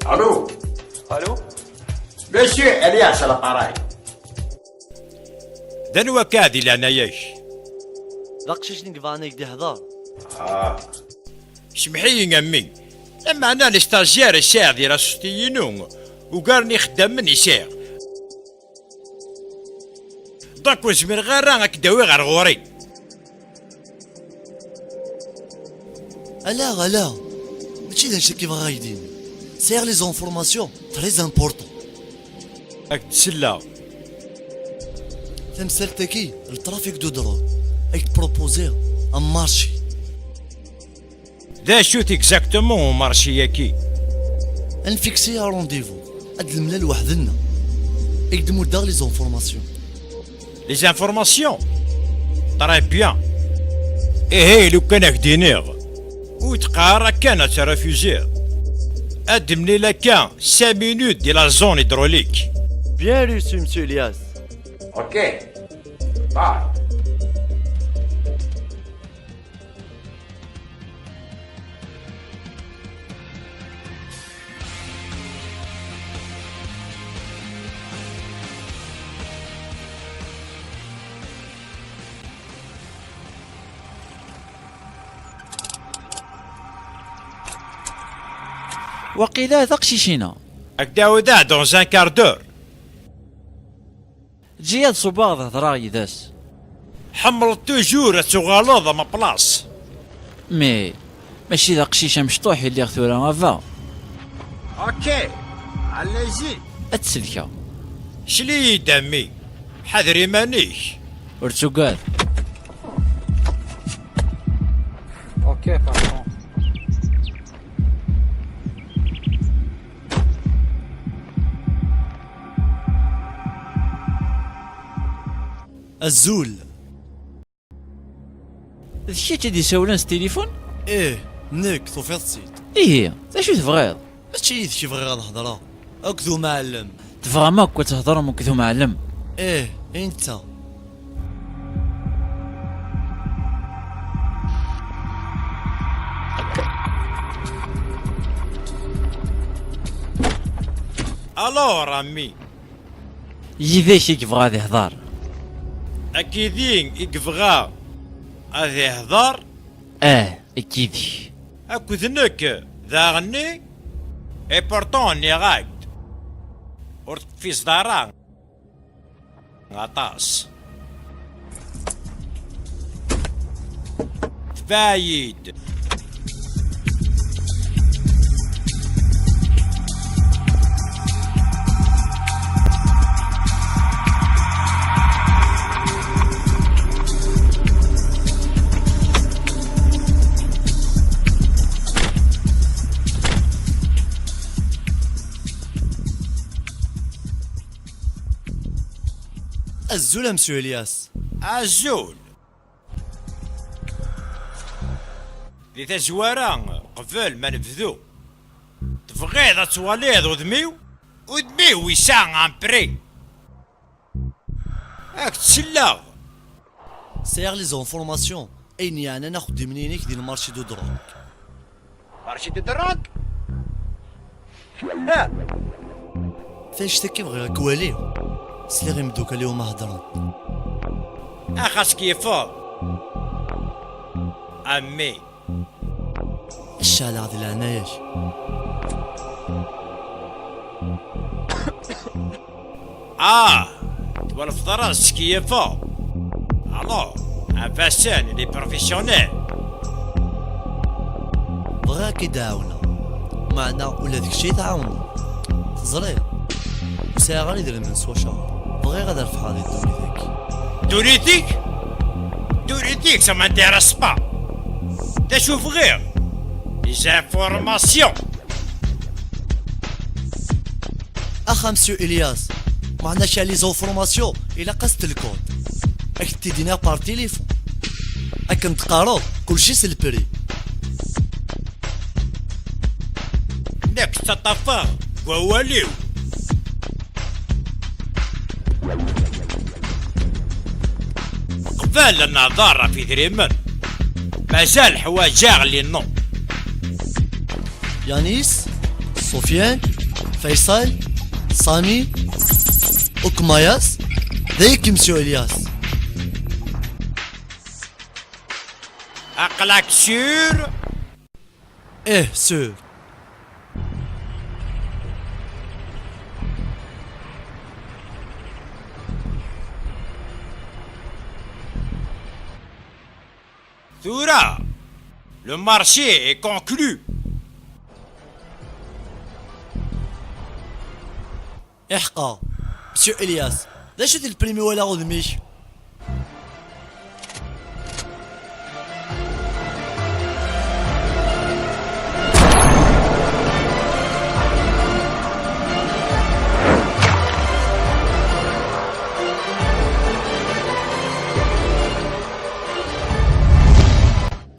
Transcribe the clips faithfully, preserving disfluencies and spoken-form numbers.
Allô? Allô? Monsieur Elias à l'appareil. D anwa akka di leɛnaya-k? D aqcic n yebɣan ad ak-d-ihder. Ah. Semmeḥ-iyi a mmi. Lameɛna les stagiaires i sɛiɣ di la société-inu ugaren ixeddamen i sɛiɣ. Donc ur zmireɣ ara ad k-d-awiɣ ɣer ɣur-i. Ala, ala, mačči d annect-agi i bɣiɣ ad k-d-iniɣ. Sɛiɣ les informations très important. Ad k-d-selleɣ. Tamsalt-agi, le trafic de drogue, ad k-d-proposer un marché. D acu-t exactement umarci-agi? Ad nfixer un rendez-vous, ad nemlal weḥd-nneɣ. Ad k-d-muddeɣ les informations. Les informations? Très bien. Ihi, lukan ad k-d-iniɣ, ur teqqar ara kan ad terrefuziḍ. Ad d-nemlil akka cinq minutes di la zone hydraulique. Bien reçu, monsieur Elias. Ok. Bye. Waqila d aqcic-ina. Ad k-d-ɛawdeɣ dans un quart d'heure. Eǧǧ-iyi ad ṣubbeɣ ad hedreɣ yid-s. Tḥemmleḍ toujours ad tuɣaleḍ am aplaṣ. Mais mačči d aqcic amecṭuḥ i lliɣ tura, a baba. Ok, allez-y. Ad t-sellkeɣ. Sel-iyi-d a mmi, ḥader iman-ik. Ur ttugad. Ok, patron. Azul. D kečč i d-isawlen s tilifun? Ih, nekk, tufiḍ-tt-id. Ihi, d acu tebɣiḍ? Mačči yid-k i bɣiɣ ad hedreɣ, akked umɛellem. Tebɣam akk ad thedrem akked umɛellem? Ih, i netta. Alors, a mmi. Yid-k i yebɣa ad ihder. Akked-i i yebɣa ad ihder? Ah, akked-k. Akked nekk, daɣenni? Et pourtant nniɣ-ak-d, ur teqfizeḍ ara aṭas. Tbeɛ-iyi-d. Azul a Monsieur Elias. Azul. Di tazwara, qbel ma nebdu, tebɣiḍ ad twaliḍ udem-iw? Udem-iw yesɛa un prix. Ad k-tt-selleɣ. Sɛiɣ les informations, ayen yeɛnan axeddim-nni-inek di le marché de drogue. Marché de drogue? Ah! Tanect-agi bɣiɣ ad k-waliɣ. Sliɣ i imeddukal-iw ma heddren. Ax ad tkeyyfeḍ a mmi. Cceɛleɣ di leɛnaya-k. Ah, twalaḍ ara tkeyyfeḍ. Alors, abasen les professionnels. Bɣiɣ ad k-id-ɛawneɣ, meɛna ula d kečč i tɛawneḍ. Teẓriḍ, ur sɛiɣ ara idrimen s wacu. Bɣiɣ ad refḥeɣ di ddunit-agi. Ddunit-ik? Ddunit-ik, ça m'intéresse pas. D acu bɣiɣ? Les informations. Ax a Monsieur Elias, meɛna kra les informations ilaq ad s-telkuḍ. Ad k-t-id-iniɣ par téléphone. Akken d-teqqareḍ, kulci s lpri. Nekk ttaṭṭafeɣ deg wawal-iw. Qbel ad nehḍer ɣef idrimen, mazal ḥwaǧeɣ les noms. Yanis, Sofiane, Faysal, Sami, Ukmayas, d ayek Monsieur Elias. Aql-ak sûr? Eh, sûr. Tura, le marché est conclu. Iḥqa, Monsieur Elias, d acu-t lprim i walaɣ udem-ik?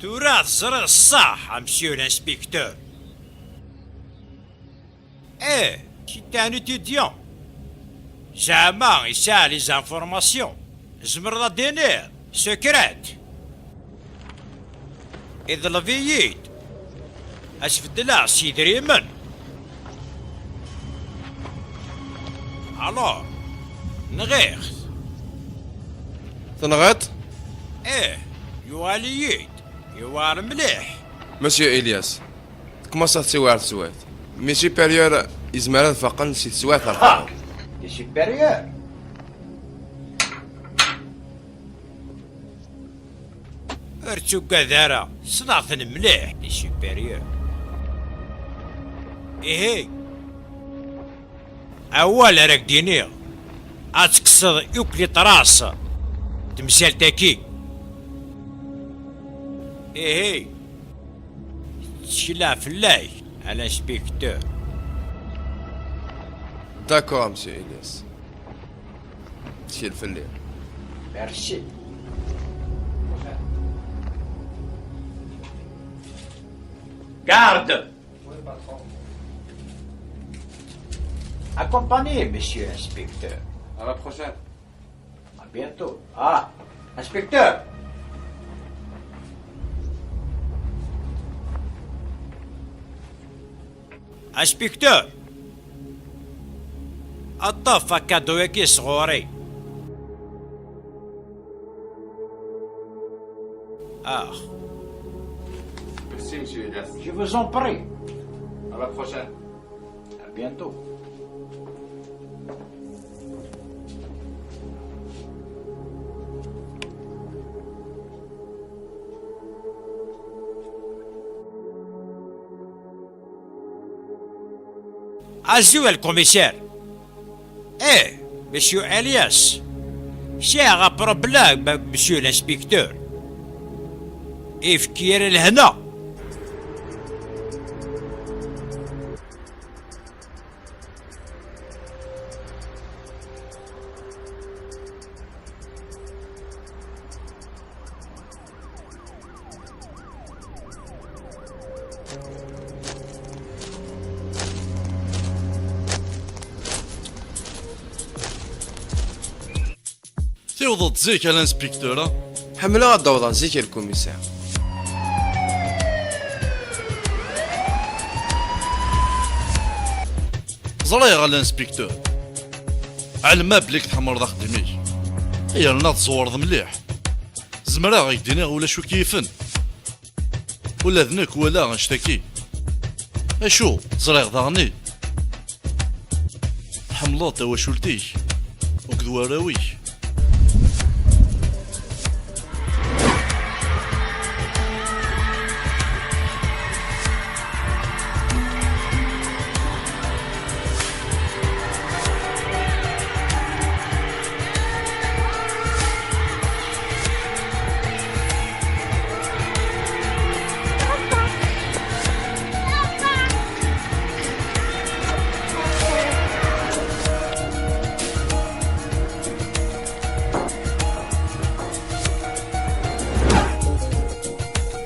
Tura teẓriḍ ṣṣeḥ, a Monsieur l'inspecteur. Eh, c'est un étudiant. Zeɛma yesɛa les informations. Tzemreḍ ad d-tiniḍ secret. Iḍleb-iyi-d ad s-beddleɣ s yidrimen. Alors, nɣiɣ-t. Tenɣiḍ-t? Eh, yuɣal-iyi-d. Yewɛer mliḥ. Monsieur Elias, tkumaṣaḍ ttiwɛer teswiɛt. Mes supérieurs yezmer ad faqen si teswiɛt ar taɣeḍ. Les supérieurs? Ur ttugad ara, ssneɣ-ten mliḥ, les supérieurs. Ihi, awal ara k-d-iniɣ, ad tekkseḍ akk les traces n temsalt-agi. Ihi, ttekleɣ fell-ak, a l'inspecteur. D'accord, monsieur Elias. Ttkel fell-i. Merci. Garde! Accompagnez, monsieur l'inspecteur. À la prochaine. À bientôt. Ah, inspecteur! Inspecteur! Ṭṭef akadu-agi sɣur-i. Ah. Merci, monsieur Elias. Je vous en prie. À la prochaine. À bientôt. Azul, commissaire. Eh, monsieur Elias, sɛiɣ problème, monsieur l'inspecteur. Efk-iyi lehna. Tiwḍeḍ zik a l'inspecteur, a? Ḥemmleɣ ad d-awḍeɣ zik a lkumiser. Ẓriɣ a l'inspecteur. Ɛelmeɣ belli tḥemmleḍ axeddim-ik. Yerna tẓewreḍ mliḥ. Zemreɣ ad k-d-iniɣ ulac wi k-yifen. Ula d nekk walaɣ annect-agi. Acu, ẓriɣ daɣen-i. Tḥemmleḍ tawacult-ik akked warraw-ik.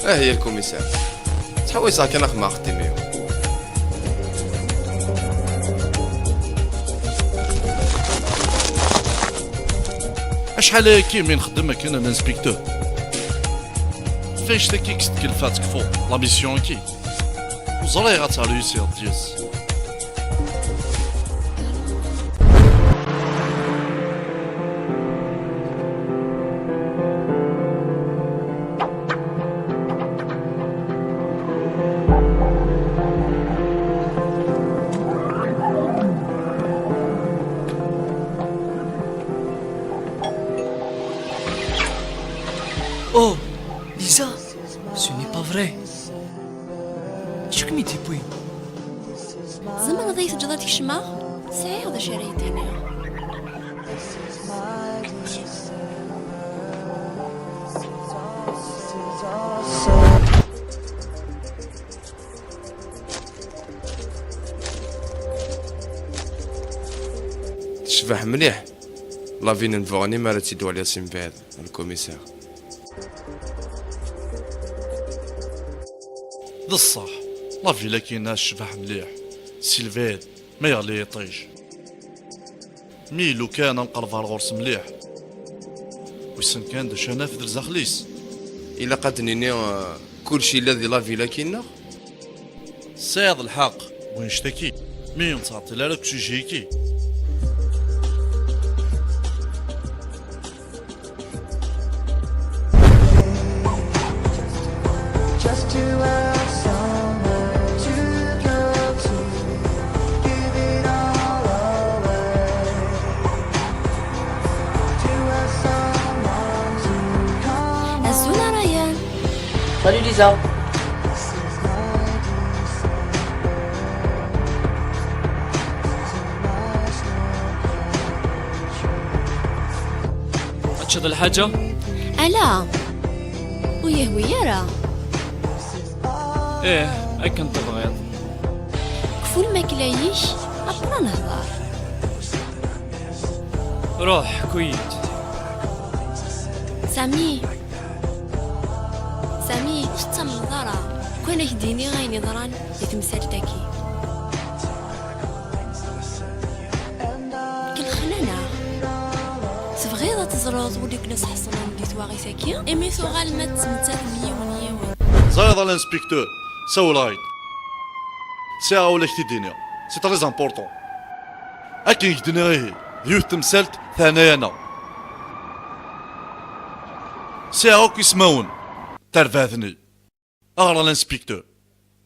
Ah ya lkumiser, ttḥewwiseɣ kan ad xedmeɣ axeddim-iw. Acḥal ayagi mi nxeddem akken a l'inspecteur? Ɣef annect-agi i k-s-tkelfa ad tekfuḍ la mission-agi? Ur ẓriɣ ad teruysiḍ deg-s. Tzemreḍ ad yi-teǧǧeḍ ad kecmeɣ? Sɛiɣ d acu ara yi-d-tiniḍ. Tecbeḥ mliḥ. La villa n Buɣni mi ara tt-id-waliɣ si mebɛid, lkumiser. D ṣṣeḥ, la villa-agi-nni tecbeḥ mliḥ, si lbɛid ma yeɣli yiṭij. Mi lukan ad nqerreb ar ɣur-s mliḥ, wissen kan d acu ara naf d lzaxel-is. Ilaq ad d-nini, eh, kullec yella di la villa-agi-nneɣ? Tesɛiḍ lḥeqq deg wannect-agi, mi ur nettɛeṭṭil ara deg usujet-agi. Azul a Ryan. Salut Lisa. Ad teččeḍ lḥaǧa? Ala, ur yehwi ara. Ih, akken tebɣiḍ. Kfu lmakla-ik, après ad nehḍer. Ruḥ, ḥku-yi-d. Sami. Sami, ur tettamneḍ ara. Kwan ad k-d-iniɣ ayen yeḍran di temsalt-agi. Kellxen-aneɣ. Tebɣiḍ ad teẓreḍ wid i ken-isḥeṣlen di twaɣit-agi, imi tuɣalem ad tettmettatem yiwen yiwen. Ẓriɣ a l'inspecteur, sawleɣ-ak-d. Sɛiɣ awal ad k-t-id-iniɣ, c'est très important. Akken i k-d-nniɣ ihi, d yiwet temsalt teɛna-yaneɣ. Sɛiɣ akk ismawen, tarbaɛt-nni. Ɣer a l'inspecteur,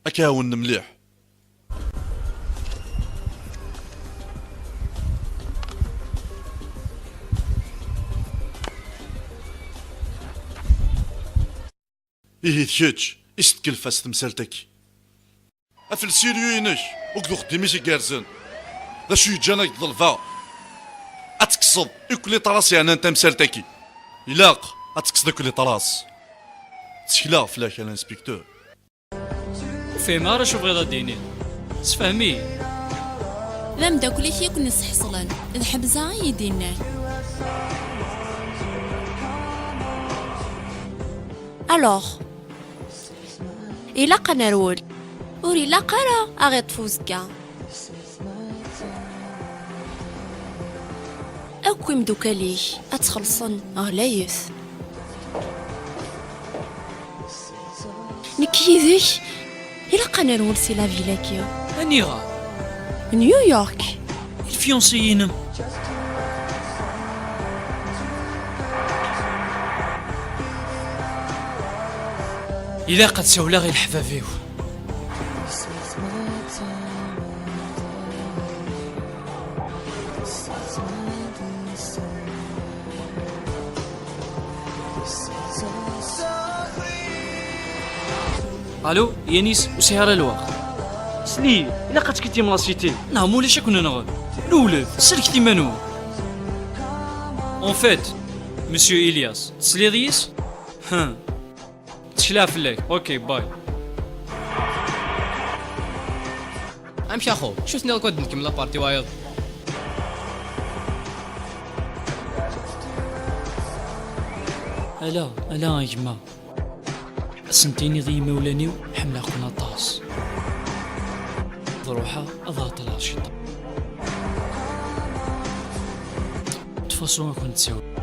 ad k-ɛawnen mliḥ. Ihi d kečč i s-tkelfa s temsalt-agi. Af le sérieux-inek akked uxeddim-ik igerrzen. D acu yeǧǧan ad k-ḍelbeɣ ad tekkseḍ akk les traces yeɛnan tamsalt-agi? Ilaq ad tekkseḍ akk les traces. Ttekleɣ fell-ak a l'inspecteur. Ur fhimeɣ ara acu bɣiḍ ad d-tiniḍ. Sefhem-iyi. D ameddakel-ik i ken-isḥeṣlen, d Ḥemza i yi-d-yennan. Alors, ilaq ad nerwel. Ur ilaq ara ad ɣ-iṭṭef uzekka. Akk imeddukal-ik ad tt-xellṣen ɣlayet. Nekk yid-k, ilaq ad nerwel si la ville-agi. Aniɣer? New York. I lfiancée-inem? Ilaq ad sawleɣ i leḥbab-iw. Allô, Yanis, ur sɛiɣ ara lweqt. Sel-iyi, ilaq ad tekkitim la cité. Neɣ ma ulac ad ken-nɣen. Rewlet, sellket iman-nwen. En fait, Monsieur Ilias, tesliḍ yis? Hum. Ttekleɣ fell-ak. Ok, bye. Amek a xo? Acu tenniḍ akk ad d-nkemmel la partie wayeḍ? Ala, ala a gma. Ad sen-tiniḍ i yimawlan-iw ḥemmleɣ-ken aṭas. Ad ruḥeɣ ad ɛeṭṭleɣ ciṭṭaḥ. De toute façon ad ken-id-ssiwleɣ.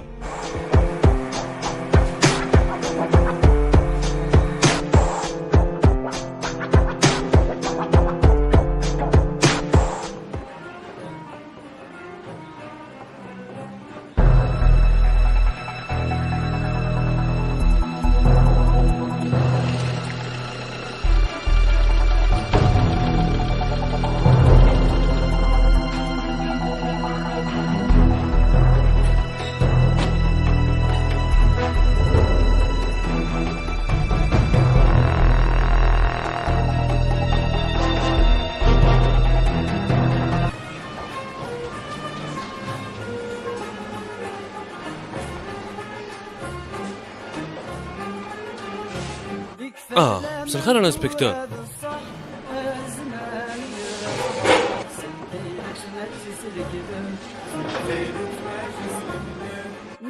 Ah, مساء الخير الانسبكتور.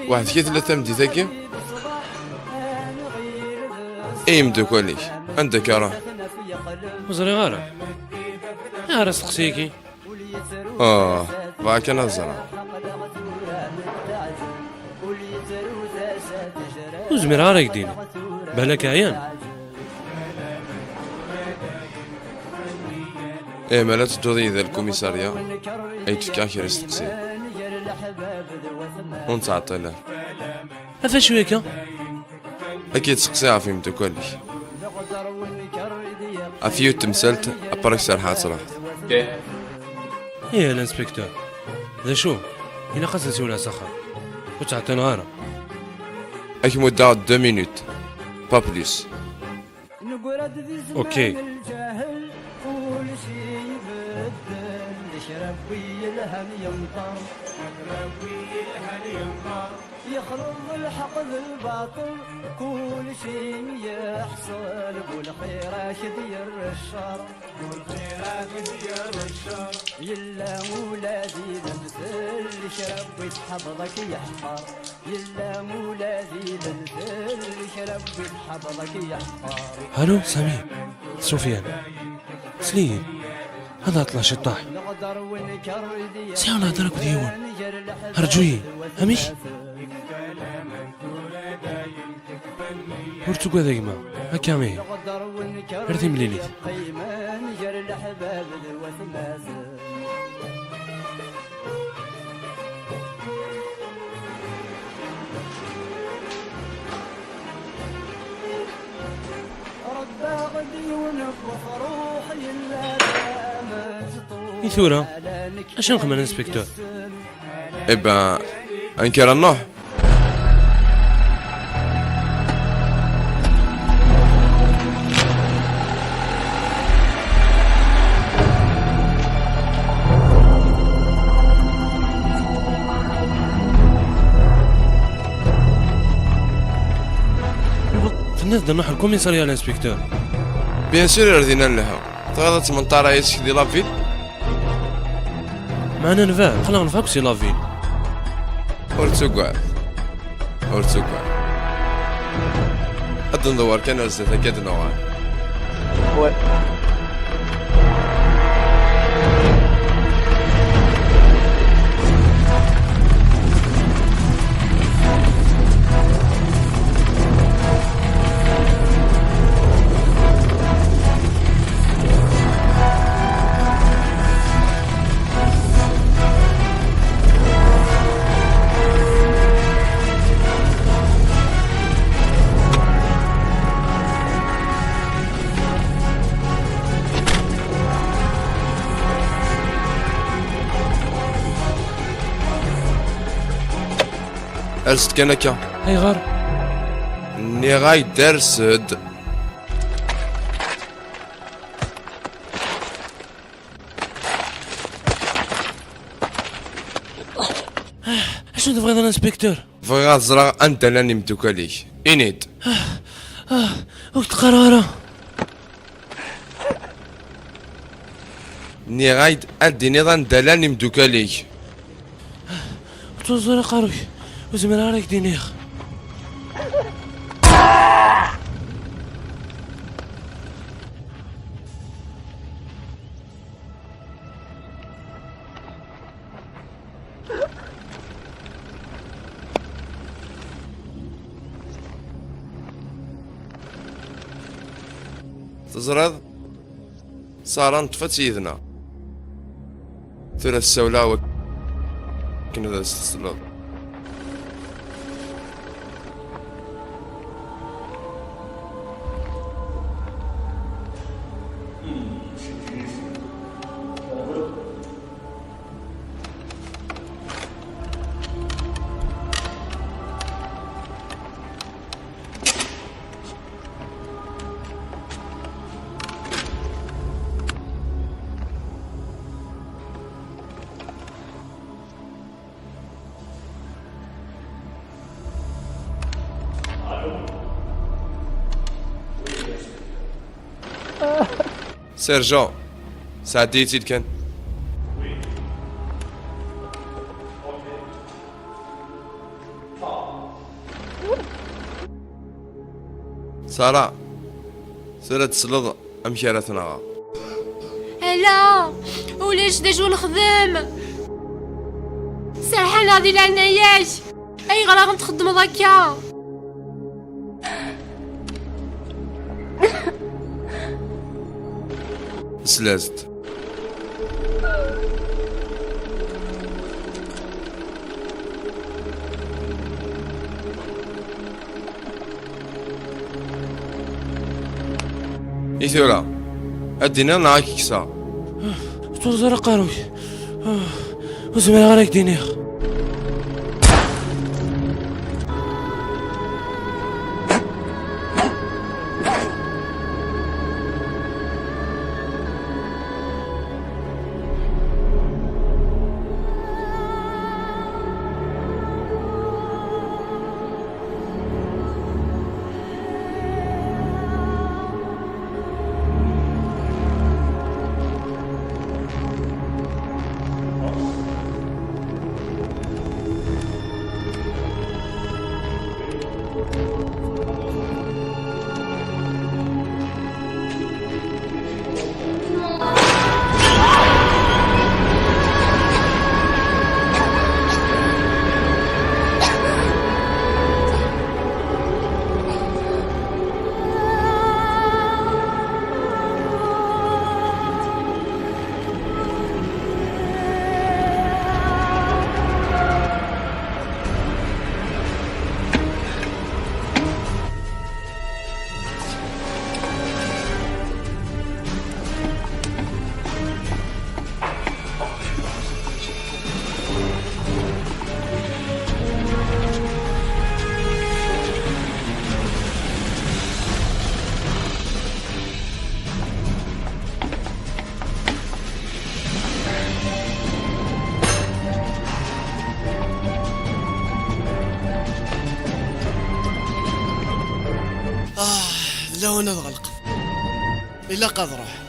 Weḥd-k i tella tameddit-agi? I yimdukal-ik, anda akka ruḥ? Ur ẓriɣ ara. Ayɣer asteqsi-agi? Ah, bɣa kan ad ẓreɣ. Ur zmireɣ ara ad ak-d-iniɣ. Balak ɛyan. Eh, ma la tedduḍ yid-i ar lkumisarya, ad k-d-fkeɣ kra isteqsiyen. Ur nettɛeṭṭil ara. Ɣef acu akka? Ad k-id-seqsiɣ ɣef imeddukal-ik. Ɣef yiwet temsalt, après serḥeɣ ad truḥeḍ. Ih, a l'inspecteur. D acu? Ilaq ad sen-siwleɣ s axxam. Ur ttɛeṭṭileɣ ara. Ad k-muddeɣ deux minutes, pas plus. Ok. Yexleḍ lḥeqq d lbaṭel, kulci yeḥṣel, bu lxir ad k-d-yerr ccer. Bu lxir ad k-d-yerr ccer. Yella ula di lemtel, kra n wi tḥabḍ ad k-yeḥqer. Yella ula di lemtel, kra n wi tḥabḍ ad k-yeḥqer. Alo, Sami. Sufyan. Sliyin. Ad ɛeṭṭleɣ ciṭṭaḥ. Sɛiɣ lhedra akked yiwen. Rǧu-yi. Amek? Ur ttugad a gma. Akka ihi. Ar timlilit. I tura, acu nxemmem a l'inspecteur? Eh ben, ad nekker ad nruḥ. Tenniḍ-d ad nruḥ ar lkumisarya, a l'inspecteur. Bien sûr, ar dinna ad nlehhu. Tebɣiḍ ad tmenṭareḍ yis-k di la ville? Meɛna nebɛed, aql-aɣ neffeɣ akk si la ville. Ur ttugad. Ur ttugad. Ad ndewwer kan ar zdat, akka ad nuɣal. Ouais. Ers-d kan akka. Ayɣer? Nniɣ-ak-d ers-d. Acu tebɣiḍ a l'inspecteur? Bɣiɣ ad ẓreɣ anda llan imeddukal-ik. Ini-d. Ah, ur k-d-qqareɣ ara. Nniɣ-ak-d ad d-tiniḍ anda llan imeddukal-ik. Ur ttruẓu ara aqerru-k. Ur zmireɣ ara ad k-d-iniɣ. Teẓriḍ? Sara, neṭṭef-itt yid-neɣ. Tura tessawel-aɣ wakken ad as-tesleḍ. Sergent, sɛeddi-yi-tt-id kan. Sarah, tura tesleḍ amek ara t-nɣeɣ. Ala, ulac d acu nexdem. Serḥ-aneɣ di leɛnaya-k. Ayɣer i ɣ-txeddmeḍ akka? Slas-d. I tura, ad d-iniɣ neɣ ad k-kkseɣ? Ur ẓriɣ aqerru-k. Ur zmireɣ ara ad k-d-iniɣ. Ah, d lawan ad ɣelqeɣ. Ilaq ad ruḥeɣ.